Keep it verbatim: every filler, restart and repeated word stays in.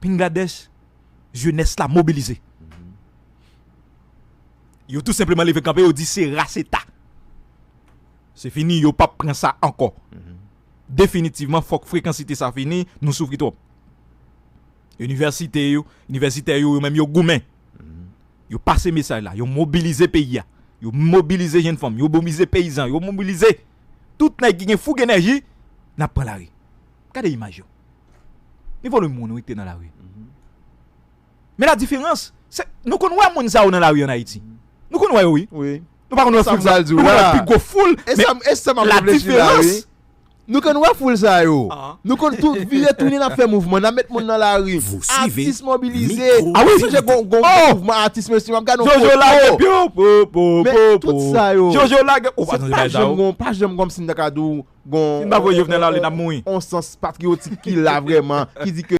Bangladesh, jenès la mobilize. Yo tou senpleman leve kanpe, yo di se ras eta. Se fini, yo p ap pran sa ankò. Definitivman, fòk frekansite sa fini, nou soufri twòp. Inivèsite yo, inivèsitè yo, yo menm yo goumen. Yo pase mesaj la, yo mobilize peyi a. Yo mobilize jenn fanm, yo mobilize peyizan, yo mobilize tout nèg ki gen foug enèji, n ap pran lari. Gade imaj yo. Nivo lemonn wi ki te nan lari. Men la diferans, se, nou konn wè moun sa yo nan lari an Ayiti. Nou konn wè yo wi. Wi. Nou pa konn wè Sa m foul pral sa. di w Nou konn wè la. pi gwo foul, E sa, men e sa m ap la reflechi la, diferans, wi. Nou konn wè foul sa yo. Ah. Nou konn tou vire tounen n ap fè mouvman, n ap met moun nan lari. Vous suivez Atis mobilize. Micro Ah wi, Sonje gon gon Oh! mouvman atis mesye, m ap gade yon Jojo foto. lage pyo po po Men po tout po. Sa yo. Jojo lage. Ou Se pa tande pa bagay sa janm yo. Gon, pa janm gonm si m ta ka di w gon Si n pa voye Jovenel ale, n ap mouri. On sans patriotik ki la vrèman, ki di ke